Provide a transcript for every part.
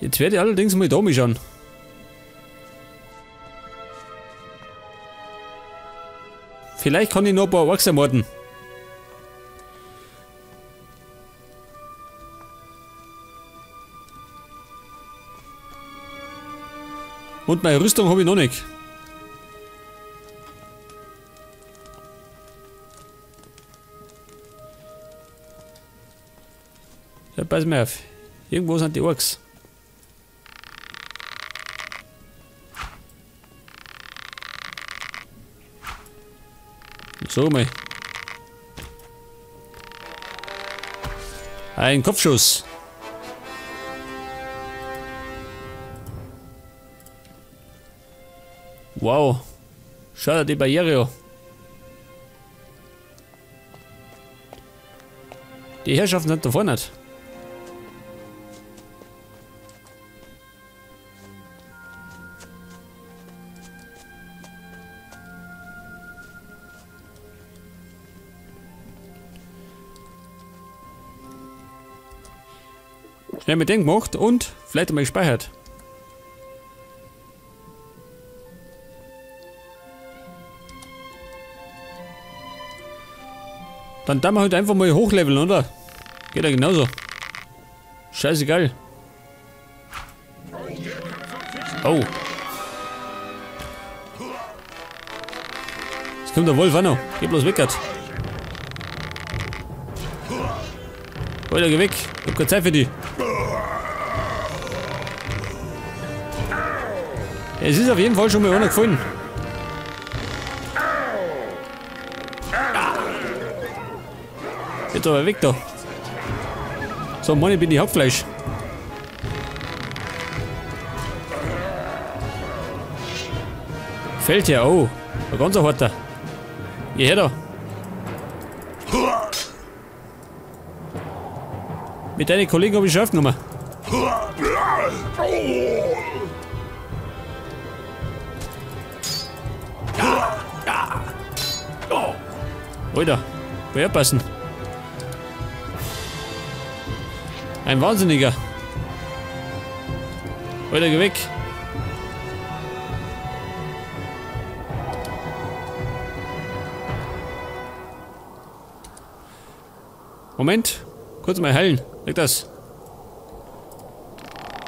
Jetzt werde ich allerdings mal da mich schauen. Vielleicht kann ich noch ein paar Orks ermorden. Und meine Rüstung habe ich noch nicht. Ja, pass mal auf. Irgendwo sind die Orks. So mal. Ein Kopfschuss. Wow. Schau dir die Barriere an. Die Herrschaften sind da vorne. Schnell mit dem gemacht und vielleicht einmal gespeichert. Dann darf man halt einfach mal hochleveln, oder? Geht ja genauso. Scheißegal. Oh. Jetzt kommt der Wolf auch noch. Geh bloß weg, Gott. Alter, geh weg. Ich hab keine Zeit für die. Es ist auf jeden Fall schon mal einer gefallen. Jetzt aber weg da. So, Mann, ich bin die Hackfleisch. Fällt ja, oh. Ein ganz harter. Geh her da. Mit deinen Kollegen habe ich schon aufgenommen. Alter, woher passen? Ein Wahnsinniger. Alter, geh weg. Moment. Kurz mal heilen. Leg das.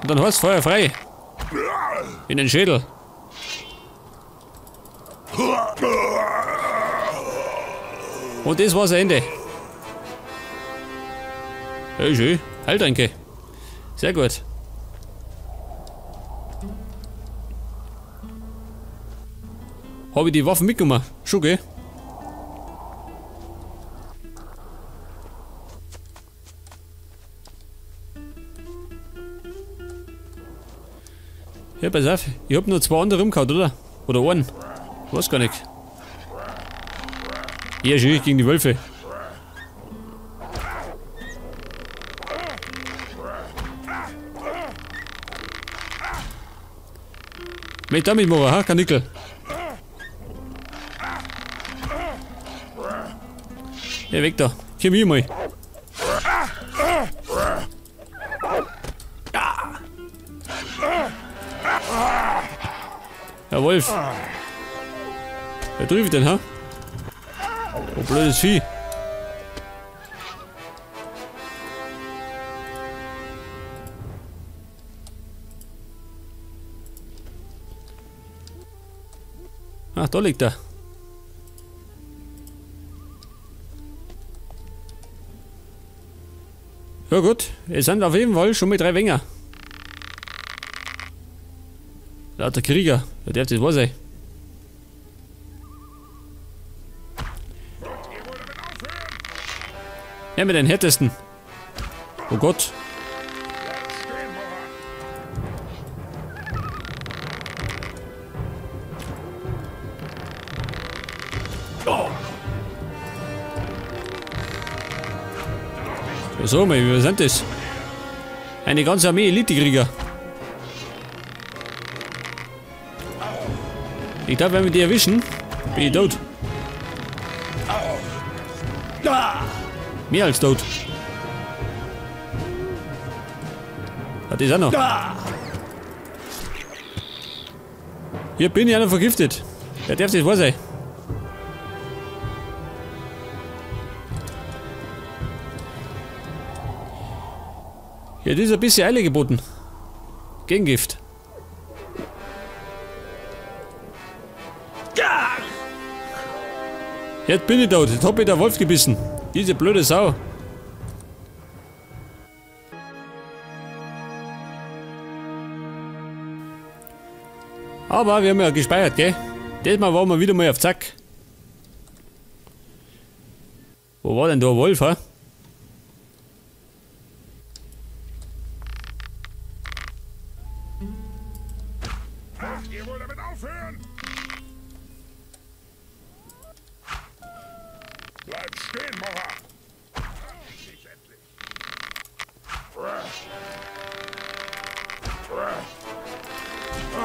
Und dann hast Feuer frei. In den Schädel. Und das war's Ende. Ja, schön. Heiltränke. Sehr gut. Habe ich die Waffen mitgenommen? Schon, gell? Ja, pass auf. Ich hab nur zwei andere rumgehauen, oder? Oder einen. Weiß gar nicht. Ja, schön gegen die Wölfe. Mit damit machen, ha? Kanickel. Ja, weg da. Komm hier mal. Herr Wolf. Wer trifft denn, ha? Oh, blödes Vieh. Ach, da liegt er. Ja gut, es sind auf jeden Fall schon mal 3 Wenger. Lauter Krieger, wer darf das wahr sein? Ja, mit den härtesten. Oh Gott. Ja, so, mal, wie sind das? Eine ganze Armee Elite-Krieger. Ich glaube, wenn wir die erwischen, bin ich tot. Mehr als tot. Ah, das auch noch. Hier bin ich auch noch vergiftet. Wer darf das wahr sein? Ja, das ist ein bisschen Eile geboten. Gegengift. Jetzt bin ich tot. Jetzt hab ich der Wolf gebissen. Diese blöde Sau. Aber wir haben ja gespeichert, gell? Diesmal waren wir wieder mal auf Zack. Wo war denn da ein Wolf, hä? Ihr wollt damit aufhören? Bleib stehen, Mocher! Ich endlich.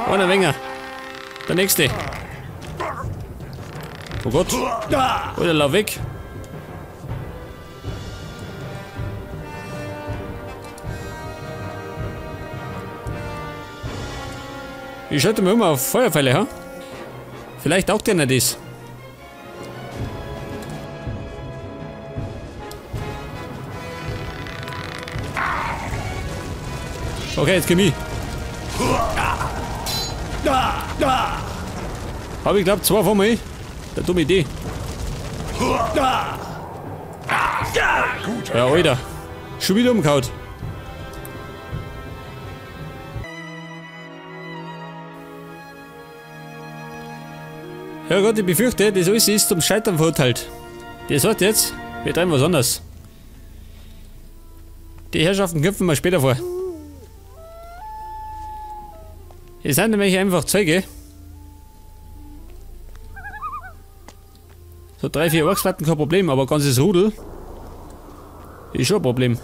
Einer Wenger. Der nächste. Oh Gott. Alter, lauf weg. Ich schalte mir immer auf Feuerpfeile, ha? Vielleicht auch der nicht ist. Okay, jetzt komm ich. Hab ich glaub, zwei vor mir. Der dumme Idee. Ja, Alter. Schon wieder umgehauen. Ja Gott, ich befürchte, das alles ist zum Scheitern verurteilt. Das heißt jetzt, wir treiben was anderes. Die Herrschaften knüpfen wir später vor. Es sind nämlich einfach Zeuge. So 3, 4 Orksplatten kein Problem, aber ganzes Rudel ist schon ein Problem.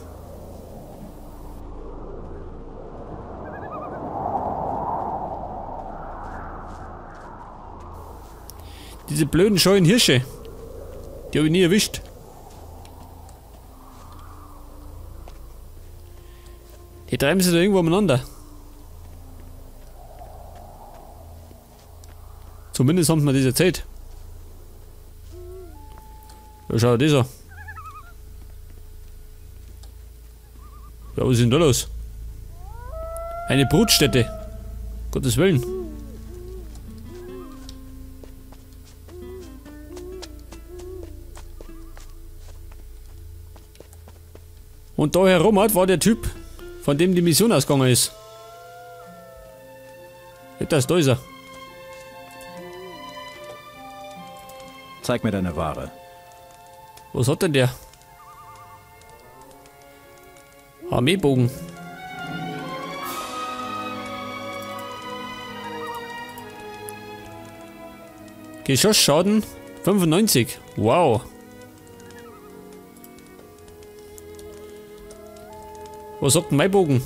Diese blöden scheuen Hirsche, die habe ich nie erwischt. Die treiben sich da irgendwo umeinander. Zumindest haben wir das erzählt. Ja, schau das an. Ja, was ist denn da los? Eine Brutstätte. Gottes Willen. Und da herum hat, war der Typ, von dem die Mission ausgegangen ist. Das, da ist er. Zeig mir deine Ware. Was hat denn der? Armeebogen. Geschossschaden 95. Wow. Was sagt denn mein Bogen?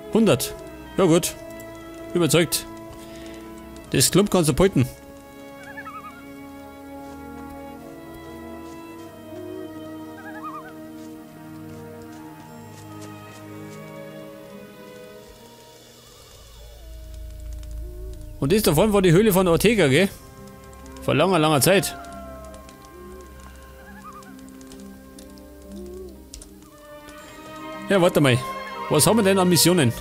100. Ja gut. Überzeugt. Das Klump kannst du beuten. Und das davon war die Höhle von Ortega, gell? Vor langer, langer Zeit. Ja, warte mal. Was haben wir denn an Missionen?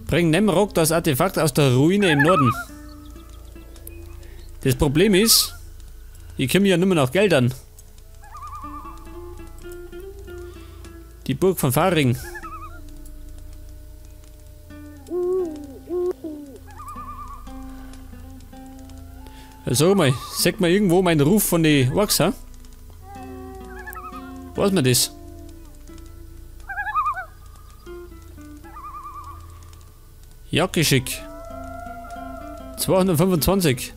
Bring Nemrok das Artefakt aus der Ruine im Norden. Das Problem ist, ich komme ja nur mehr nach Geldern. Die Burg von Faring. Sag mal, sagt mal irgendwo mein Ruf von den Orks, ha? Weiß man das? Jagdgeschick. 225.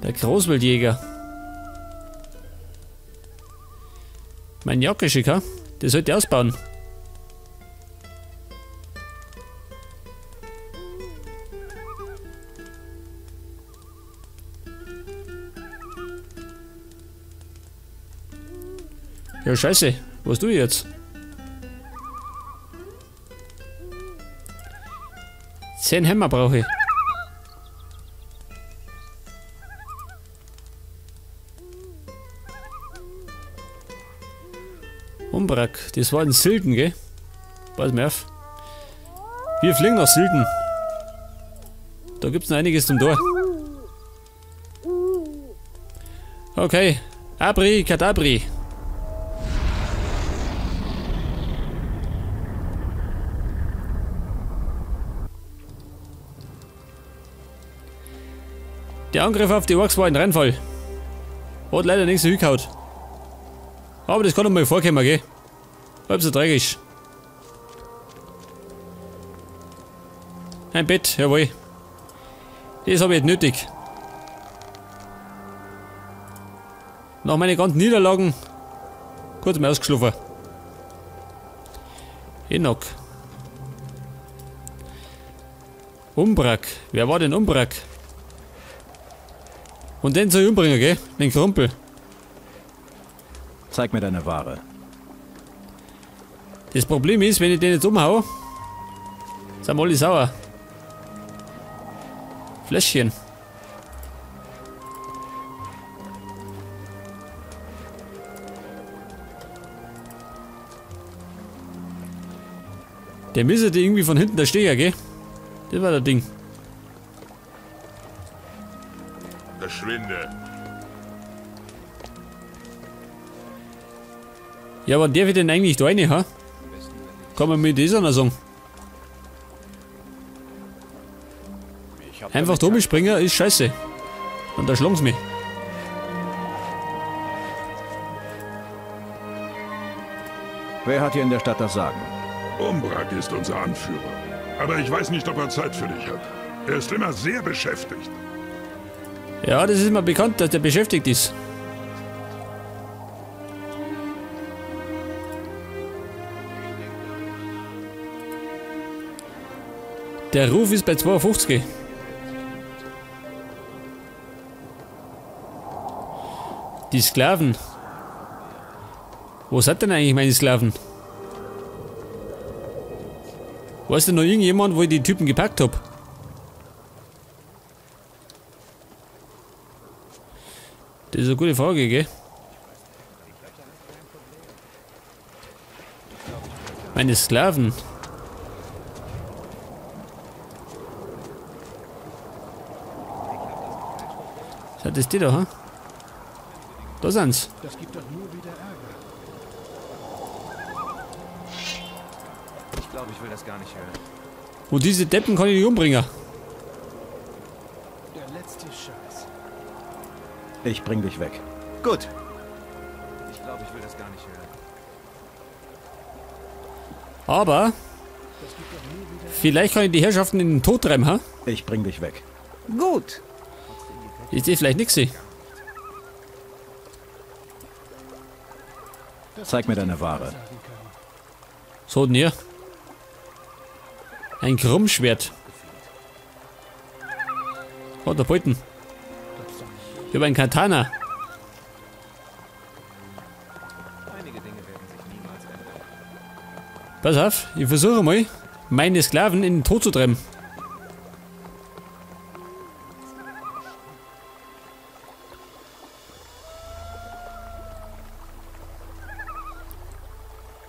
Der Großwildjäger. Mein Jagdgeschick, ha? Das sollte ich ausbauen. Ja, scheiße. Was tue ich jetzt? 10 Hämmer brauche ich. Umbrak, das war in Silden, gell? Pass mir auf. Wir fliegen nach Silden. Da gibt's noch einiges zum Tor. Okay. Abri Kadabri. Der Angriff auf die Orks war ein Reinfall. Hat leider nichts hingehauen. Aber das kann doch mal vorkommen, gell? Halb so tragisch. Ein Bett, jawohl. Das habe ich jetzt nötig. Nach meinen ganzen Niederlagen kurz mal ausgeschlafen. Enoch. Umbrak. Wer war denn Umbrak? Und den soll ich umbringen, gell? Den Krumpel. Zeig mir deine Ware. Das Problem ist, wenn ich den jetzt umhau, sind wir alle sauer. Fläschchen. Der müsste irgendwie von hinten der Steher, gell? Das war das Ding. Verschwinde. Ja, wann darf ich denn eigentlich da rein, ha? Kann man mir das auch noch sagen? Einfach da springen ist scheiße. Und da schlagen sie mich. Wer hat hier in der Stadt das Sagen? Umbrak ist unser Anführer. Aber ich weiß nicht, ob er Zeit für dich hat. Er ist immer sehr beschäftigt. Ja, das ist mir bekannt, dass der beschäftigt ist. Der Ruf ist bei 52. Die Sklaven. Wo sind denn eigentlich meine Sklaven? Weiß denn noch irgendjemand, wo ich die Typen gepackt hab? Das ist eine gute Frage, gell? Meine Sklaven. Sind das die da, ha? Da sind's. Das gibt doch nur wieder Ärger. Ich glaube, ich will das gar nicht hören. Und diese Deppen kann ich nicht umbringen. Der letzte Scheiß. Ich bring dich weg. Gut. Ich glaube, ich will das gar nicht hören. Aber vielleicht kann ich die Herrschaften in den Tod treiben, ha? Ich bring dich weg. Gut. Ist das vielleicht nix? Zeig mir deine Ware. So, denn hier. Ein Krummschwert. Oh, der Beuten. Ich habe einen Katana. Pass auf, ich versuche mal, meine Sklaven in den Tod zu treiben.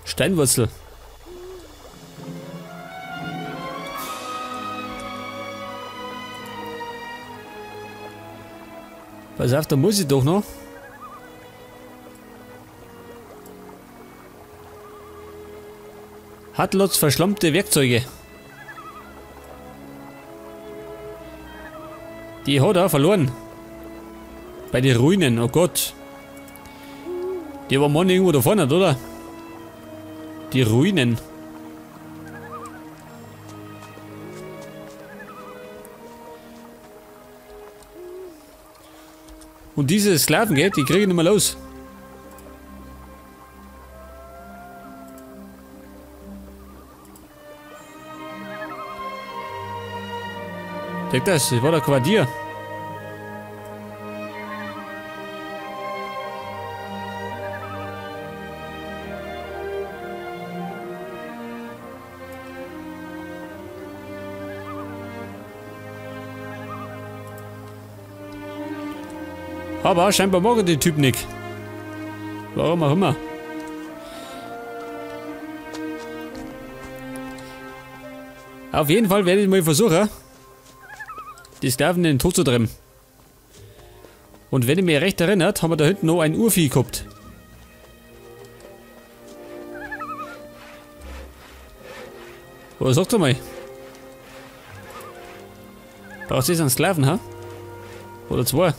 Steinwurzel. Pass auf, da muss ich doch noch. Hatlots verschlammte Werkzeuge. Die hat er verloren. Bei den Ruinen, oh Gott. Die war morgen irgendwo da vorne, oder? Die Ruinen. Und diese Sklaven, gell, die kriege ich nicht mehr los. Check das, das war der Quartier. Aber scheinbar mag ich den Typ nicht. Warum auch immer. Auf jeden Fall werde ich mal versuchen, die Sklaven in den Tod zu treiben. Und wenn ich mich recht erinnert, haben wir da hinten noch ein Urvieh gehabt. Was sagt er mal? Brauchst du jetzt einen Sklaven, ha? Oder zwei?